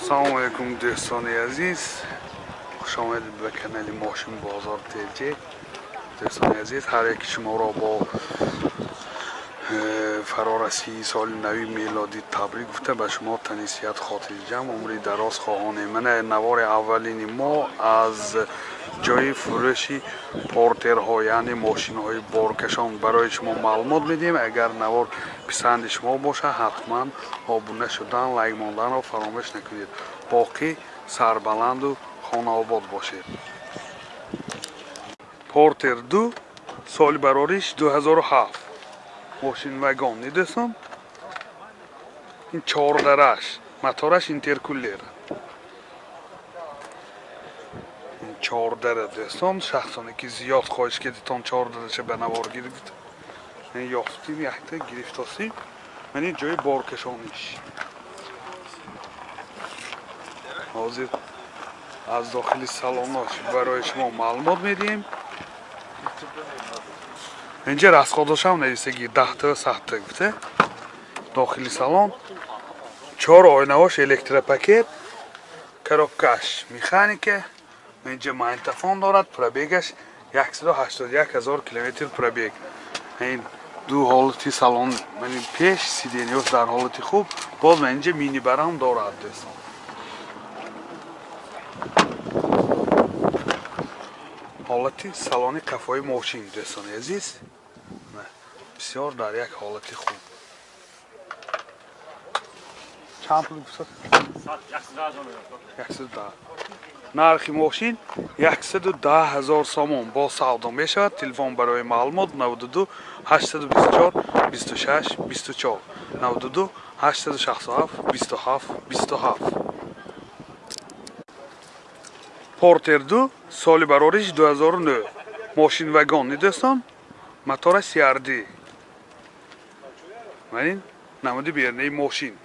Салом алейкум дӯстони азиз, хуш омадед ба канали Мошин Бозор ТЖ. Дӯстони азиз, ҳар яки шуморо бо фарорасии соли нави мелодӣ табрик гуфта, ба шумо тани сиҳат, хотирҷамъ, умри дароз хоҳонем. Мана навори аввалини мо аз ҷои фурӯши портерҳо, яъне мошинҳои боркашон барои шумо маълумот медиҳем. Агар навор писанди шумо бошад, ҳатман обуна шудан, лайк монданро фаромӯш накунед. Боқӣ сарбаланду хонаобод бошед. Портер 2, соли барориш 2007, мошин вагон дӯстон. Ин чордараш, мотораш интеркулер. Ин чордара дӯстон, шахсоне ки зиёд хоҳиш кардитон чордараша ба навор гирифт, ёфтим, якта гирифтосим. Ман ин ҷои боркашониш. Ҳозир аз дохили салонош барои шумо маълумот медиҳем. Инҷа расходошам нависаги 10 сахта гуфта. Дохили салон 4 оинаҳош электропакет, коробкаш механика, инҷа магнитофон дорад, пробегаш 181 ҳазор километр пробег. Ин ду ҳолати салон, мани пеш сиденьёш дар ҳолати хуб, боз инҷа минибарам дорад дӯстон. Ҳолати салони қафои мошин дӯстони азиз бисёр дар як ҳолати хуб. Чанд пул гуфтад? 110. Нархи мошин 110 ҳазор сомон бо савдо мешавад. Телефон барои маълумот 92 824 26 24, 92 867 27 27. Портер 2, соли барориш 2009, мошин вагон дӯстон, мотора CRD. Ман ин намуди бернаи мошин.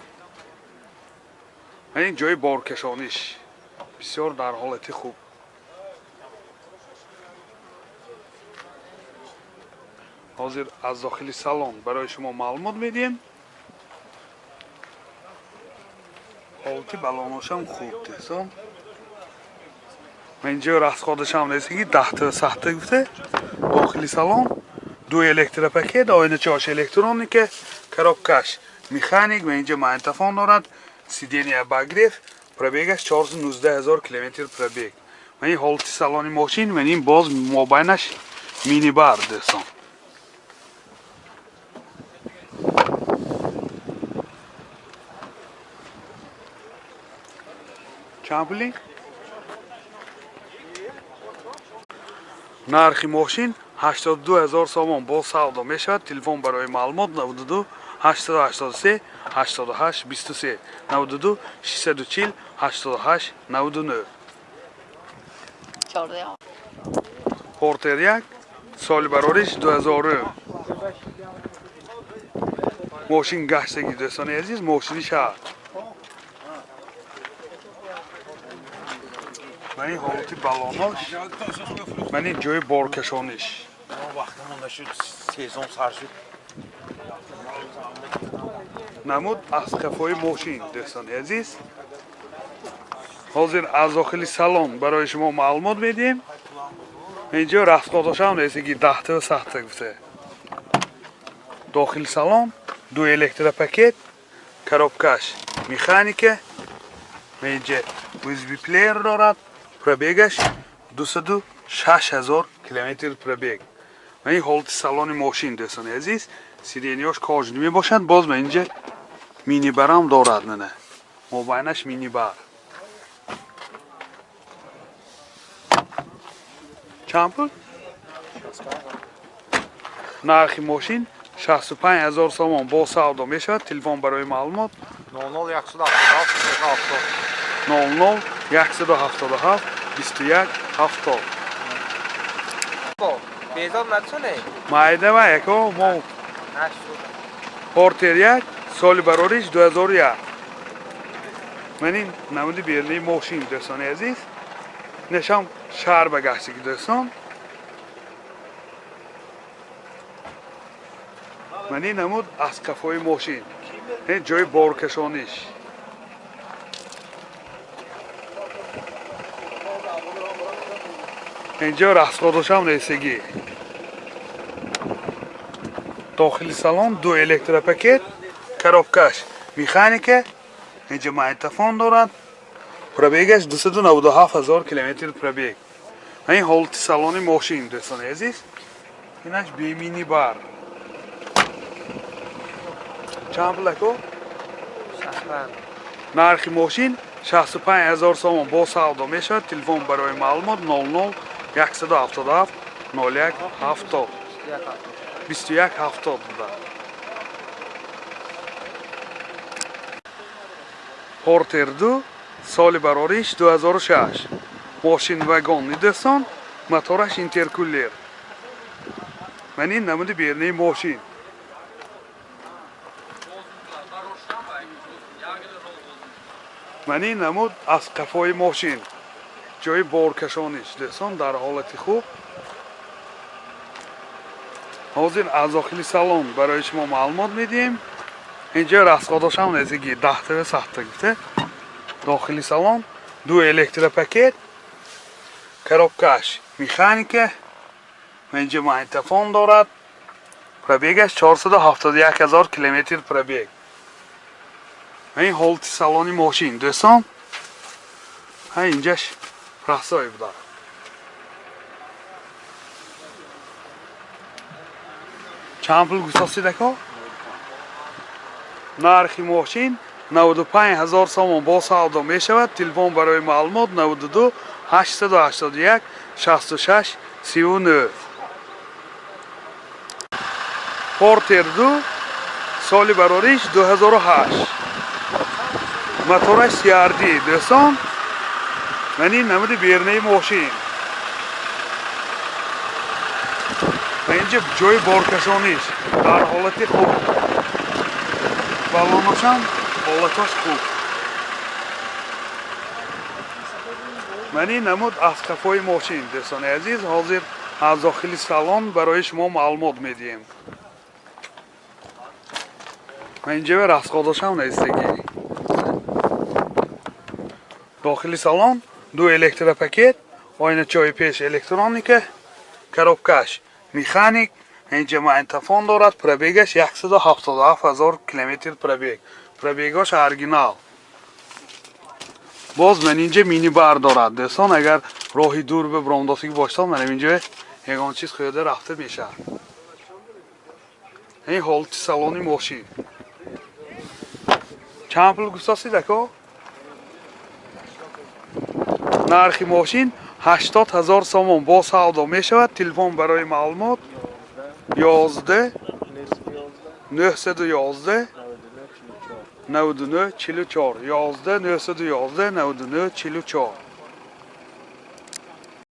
Ман ин ҷои боркашониш бисёр дар ҳолати хуб. Ҳозир аз дохили салон барои шумо маълумот медиҳем. Ҳолати балоношам хуб дӯстон. Ман инҷо расходашам нестиги 10 сахта гуфта. Дохили салон ду электропакет, оиначаош электроника, коробкаш механик, ва инҷа магнитофон дорад, сиденья обогрев, пробегаш 419 ҳазор километр пробег. Ман ин ҳолати салони мошин, ман ин боз мобайнаш минибар дӯстон. Чанд пули? Нархи мошин 82 ҳазор сомон бо савдо мешавад. Телефон барои маълумот 92 883 88 23, 92 640 88 99. Портер 1, соли барориш 2000. Мошин гаштаги дӯстони азиз, мошини шаҳр. Ман ин ҳолати балонош, ман ин ҷои боркашониш. Намуд аз қафои мошин дӯстони азиз. Ҳозир аз дохили салон барои шумо маълумот медиҳем. Инҷо расходошам нестиги 10 сахта гуфта. Дохили салон ду электропакет, коробкаш механика, инҷа USB плеер дорад, пробегаш 206 ҳазор километр пробег. Ман ин ҳолати салони мошин дӯстони азиз, сиденьёш кожаный мебошад, боз ман инҷа минибарам дорад, мана мобайнаш минибар. Чанд пул? Нархи мошин 65 ҳазор сомон бо савдо мешавад. Телефон барои маълумот 00 177 00 177 21 70. Безор натуне? Майда ва яко мо Портер 1, соли барориш 2001. Ман ин намуди бернаи мошин дӯстони азиз. Нешам шаҳр ба гаштаги дӯстон. Ман ин намуд аз қафои мошин. Ин ҷои боркашониш. Инҷо расходошам ресагӣ. Дохили салон ду электропакет, коробкаш механика, инҷа магнитофон дорад. Пробегаш 297 ҳазор километр пробег. Ин ҳолати салони мошин, дӯстони азиз. Инаш бемини бар. Чанд пул ако? Нархи мошин 65 ҳазор сомон бо савдо мешавад. Телефон барои маълумот 00 177 01 70 21 70 буда. Портер 2 соли барориш 2006. Мошин вагонни дӯстон, мотораш интеркулер. Ман ин намуди бернаи мошин. Ман ин намуд аз қафои мошин. Ҷои боркашониш дӯстон дар ҳолати хуб. Ҳозир аз дохили салон барои шумо маълумот медиҳем. Инҷо расходошам незиги 10 сахта гуфта. Дохили салон ду электропакет, коробкаш механика, инҷо магнитофон дорад. Пробегаш 471 ҳазор километр пробег. Ин ҳолати салони мошин дӯстон. Ҳа инҷаш расой буда. Чанд пул гусосид ако? Нархи мошин 95 ҳазор сомон бо савдо мешавад. Телефон барои маълумот 92 881 66 39. Портер 2 соли барориш 2008. Мотораш CRD дӯстон. Ман ин намуди бернаи мошин. Ва инҷа ҷои боркашониш дар ҳолати хуб. Баллоношам ҳолатош хуб. Ман ин намуд аз қафои мошин дӯстони азиз. Ҳозир аз дохили салон барои шумо маълумот медиҳем. Ман инҷа расходошам нестагӣ. Дохили салон ду электропакет, оиначаҳои пеш электроника, коробкаш механик, инҷа магнитофон дорад. Пробегаш 177 ҳазор километр пробег. Пробегош оригинал. Боз ман инҷа минибар дорад дӯстон. Агар роҳи дур ба бромдосигӣ бошад, ман инҷа ягон чиз хӯрда рафта мешавад. Ин ҳолати салони мошин. Чанд пул гусосид ако? Нархи мошин 80 ҳазор сомон бо савдо мешавад. Телефон барои маълумот 11 911 99 44 11 911 99 44.